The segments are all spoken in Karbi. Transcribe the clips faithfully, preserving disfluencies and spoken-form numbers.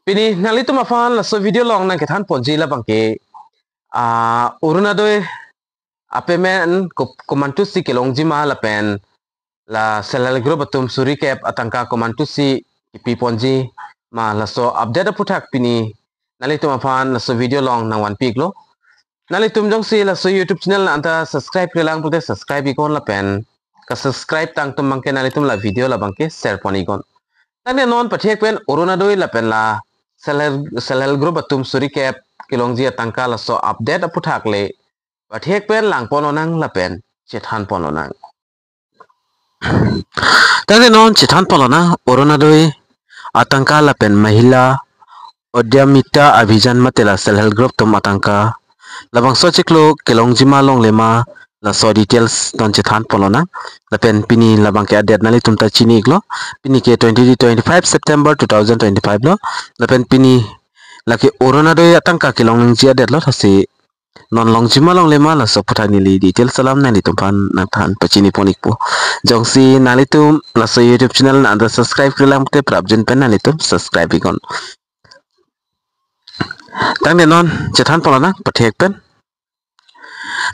Pini nanglitum aphan laso video along nangkethan ponji labangke, ah, Orunodoi a-payment ko-, komantusi kelongji ma lapen la self help group atum suri kep atangka komantusi kipi ponji ma laso update aphuthak pini nanglitum aphan laso video along nangvanpi iklo. Nanglitum jongsi laso YouTube channel anta subscribe-re lang pute subscribe iknon lapen ka-subscribe tang atum abangke nanglitum la video labangke share pon iknon. Tangte non pathek pen Orunodoi lapen la self help, self help group atum suri kep kelongji atangka laso update aphuthak le pathek pen lang pon lonang lapen chethan pon lonang. Tangte non chethan pon lonang Orunodoi atangka lapen Mahila Udyamita Abhiyan mate la self help group atum atangka labangso chiklo kelongji ma longle ma laso details non chethan pon lonang. Lapen pini labangke a-date nanglitum ta chini iklo. Pini ke twenty, twenty-five September two thousand twenty-five lo. Lapen pini lake Orunodoi atangka kelong nangji a-date lo, lasi non longji ma longle ma laso aphuthak neli details alam nanglitum aphan nangthan pachini pon ikpo. Jongsi nanglitum laso YouTube channel anta subscribe-re lang pute prapjin pen nanglitum subscribe iknon. Tangte non chethan pon lonang pathek pen.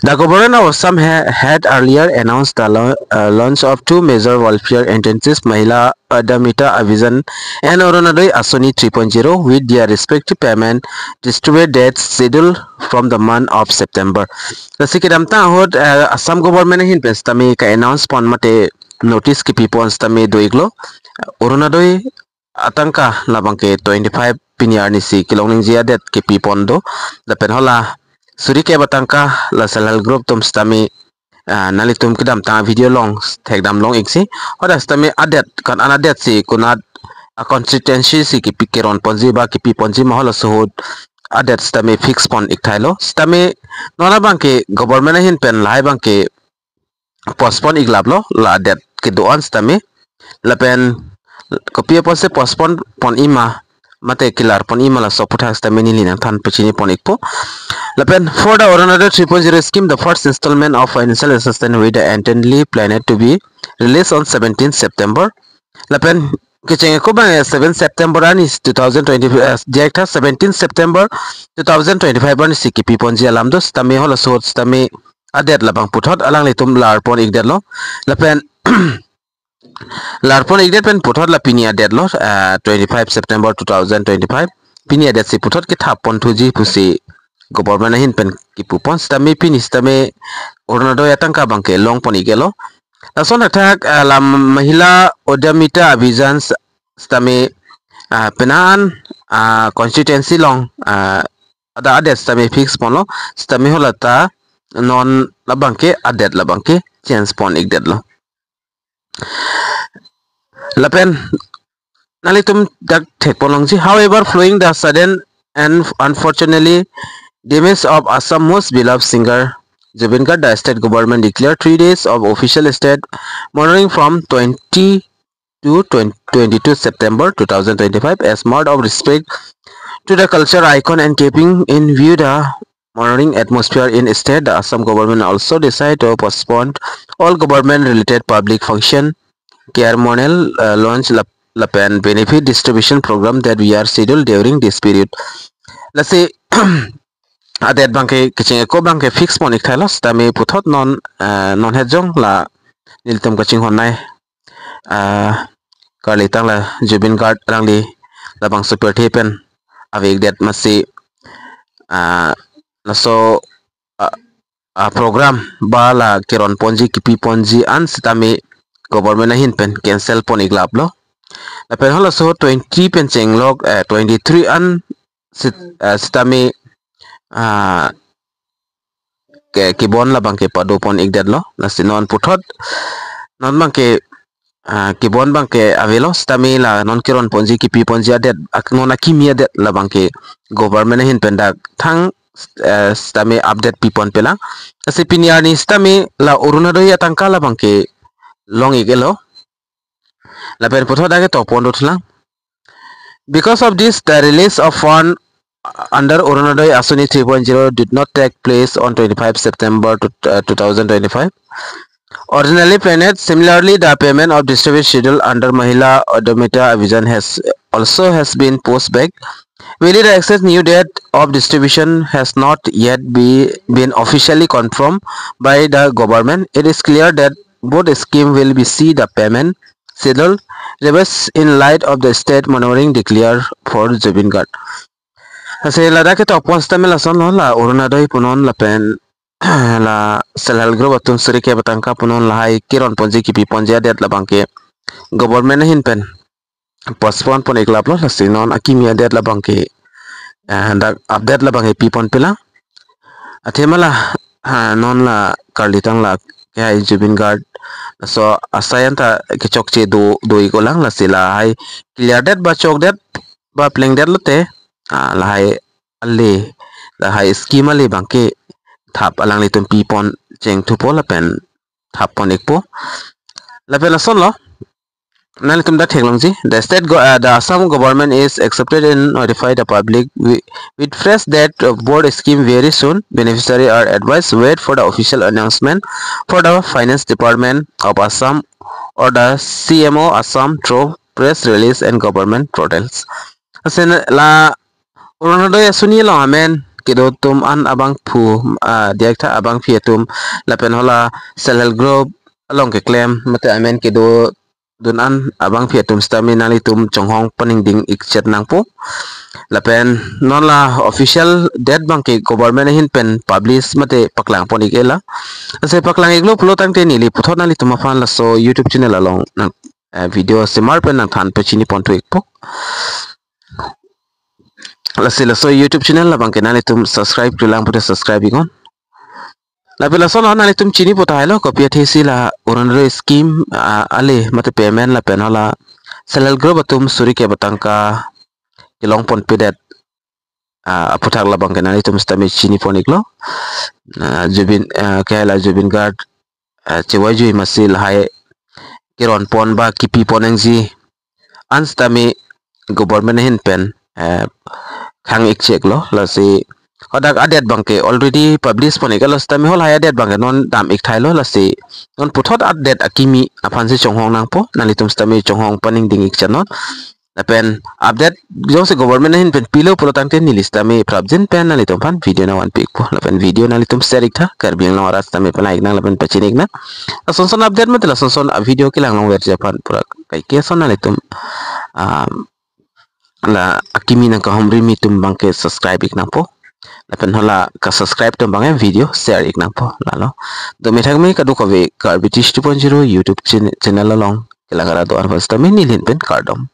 The government of Assam ha-, had earlier announced the lau-, uh, launch of two major welfare initiatives, Mahila Udyamita Abhiyan and Orunodoi Asoni three point zero, with their respective payment distributed dates scheduled from the month of September. Lasi kedamtang ahut, uh, Assam government ahin pen sitame ka-announce pon mate notice kipi pon sitame do iklo. Orunodoi atangka labangke twenty-five pini arnisi kelong nangji a-date kipi pon do. Lapen hala suri kep atangka la self help group atum sitame, ah, nanglitum kedamtang video along thekdam long iksi. Hadak sitame a-date ko-an a-date si konat a-constituency si kipi keron ponji ba kipi ponji ma halaso ahut a-date sitame fix pon ik thailo. Sitame non labangke government ahin pen lahai abangke postpone iklaplo, la a-date kedo-an sitame. Lapen kopi apotsi postpone pon-i ma mate kelar pon-i ma laso aphuthak sitame neli nangthan pachini pon ikpo. Lapen for the Orunodoi three point zero scheme, the first installment of financial assistance with the intently planned to be released on seventeenth September. Lapen kecheng ako abang seven September arni two thousand twenty, eh, diak tha seventeen September two thousand twenty-five arnisi kipi ponji alam do, sitame halaso ahut sitame a-date labang puthot alanglitum lar pon ikdetlo. Lapen lar pon ikdet pen puthot la pini a-date lo, ah, twenty-five September two thousand twenty-five. Pini a-date si puthot kethap pon thuji pusi government ahin pen kipu pon sitame pini sitame Orunodoi atangka abangke long pon iklo. Lason athak, ah, la Mahila Udyamita Abhiyan s-, sitame, ah, penang an, ah, constituency along, ah, ada a-date sitame fix ponlo, sitame hala ta non labangke a-date labangke change pon ikdetlo. Lapen nanglitum dak thek pon longji. However, following the sudden and unfortunately demise of Assam most beloved singer Zubeen Garg, the state government declared three days of official state mourning from twenty to twenty, twenty-two September two thousand twenty-five as mark of respect to the culture icon and keeping in view the mourning atmosphere in state, the Assam government also decided to postpone all government-related public function, ceremonial, uh, launch lap-, lapen benefit distribution program that were scheduled during this period. Lasi a-date abangke kecheng ako abangke fix pon ik thailo sitame puthot non, eh, non het jong la nelitum kachinghon nei, eh, karlitang la Zubeen Garg alangli labangso pirthe pen ave ikdet masi, eh, laso, eh, eh, program ba la keron ponji kipi ponji an sitame government ahin pen cancel pon iklaplo. Lapen halaso twenty pen chenglok, eh, twenty-three an sit-, ah, sitame, ah, ke, kebon labangke pado pon ikdetlo. Lasi non puthot, non abangke, ah, kebon abangke avelo sitame la non keron ponji kipi ponji a-date, ak-, non akimi a-date labangke government ahin pen dak thang, eh, sitame update pi pon pelang. Lasi pini arni sitame la Orunodoi atangka labangke long iklo. Lapen puthot dak ketok pon dothulang. Because of this, the release of fund under Orunodoi Asoni three point zero did not take place on twenty-five September to, uh, two thousand twenty-five. originally planned. Similarly, the payment of distribution schedule under Mahila Udyamita Abhiyan has also has been pushed back. While the exact new date of distribution has not yet be, been officially confirmed by the government, it is clear that both scheme will be see the payment schedule revised in light of the state monitoring declare for Zubeen Garg. Lasi ladak ketok pon sitame lasonlo, la Orunodoi punon lapen la self help group atum suri kep atangka punon lahai keron ponji kipi ponji adet labangke government ahin pen postpone pon iklaplo, lasi non akimi adet labangke, eh, dak update labangke pi pon pilang. Athema la, ha, non la karli tang la kehai Zubeen Garg laso asai anta kechokche do, do ikolang, lasi lahai clear det ba chok det ba pleng det lote, ah, lahai ale, lahai scheme ale abangke thap alanglitum pi pon cheng thupo lapen thap pon ikpo. Lapen lasonlo, nanglitum dak theklongji. The state go, uh, the Assam government is accepted and notify the public with, with fresh date of both scheme very soon. Beneficiary are advised wait for the official announcement for the Finance Department of Assam or the C M O Assam through press release and government portals. Asen la Orunodoi asuni along amen kedo atum an abangphu, ah, diak tha abangpi atum lapen hala self help group along keklem mate amen kedo dun an abangpi atum sitame nanglitum chonghong paningding ikchet nangpo. Lapen non la official date abangke government ahin pen publish mate paklang pon ik-e la. Lasi paklang iklo pulo tangte neli puthot nanglitum aphan laso YouTube channel along nang, eh, video semar pen nangthan pachini pon thu ikpo. Lasi laso YouTube channel labangke nanglitum subscribe klemkle lang pute subscribe iknon. Lapen lason nanglitum chinipo tahai lo, kopi athe si la Orunodoi scheme, ah, ale mate payment lapen hala self help group atum suri kep atangka kelong ponpedet, ah, aphuthak labangke nanglitum sitame chini pon iklo. Ah, Zubeen, ah, kehai la Zubeen Garg, ah, chewai jui masi lahai keron pon ba kipi pon nangji an sitame government ahin pen, eh, khang ikcheklo, lasi hadak adet abangke already publish pon iklo sitame halahai adet abangke non dam ik thailo, lasi non puthot adet akimi aphan si chonghong nangpo, nanglitum sitame chonghong paningding ikchet non. Lapen update jongsi government ahin pen pilo pulo tangte neli sitame prapjin pen nanglitum aphan video nangvanpi ikpo. Lapen video nanglitum share ik tha, Karbi Anglong arat sitame palaik nang lapen pachini ik nang. Lason son update mate lason son a video kelang longverji aphan pura kaike ason nanglitum, um, la akimi nangkahumri mi atum abangke subscribe ik nangpo. Lapen hala ka subscribe atum abangke video share ik nangpo. Lalo. Dome thakme kadokave Karbi Tish two point zero YouTube chan-, channel along kelang arat do-an aphan sitame neli ahin pen kardom.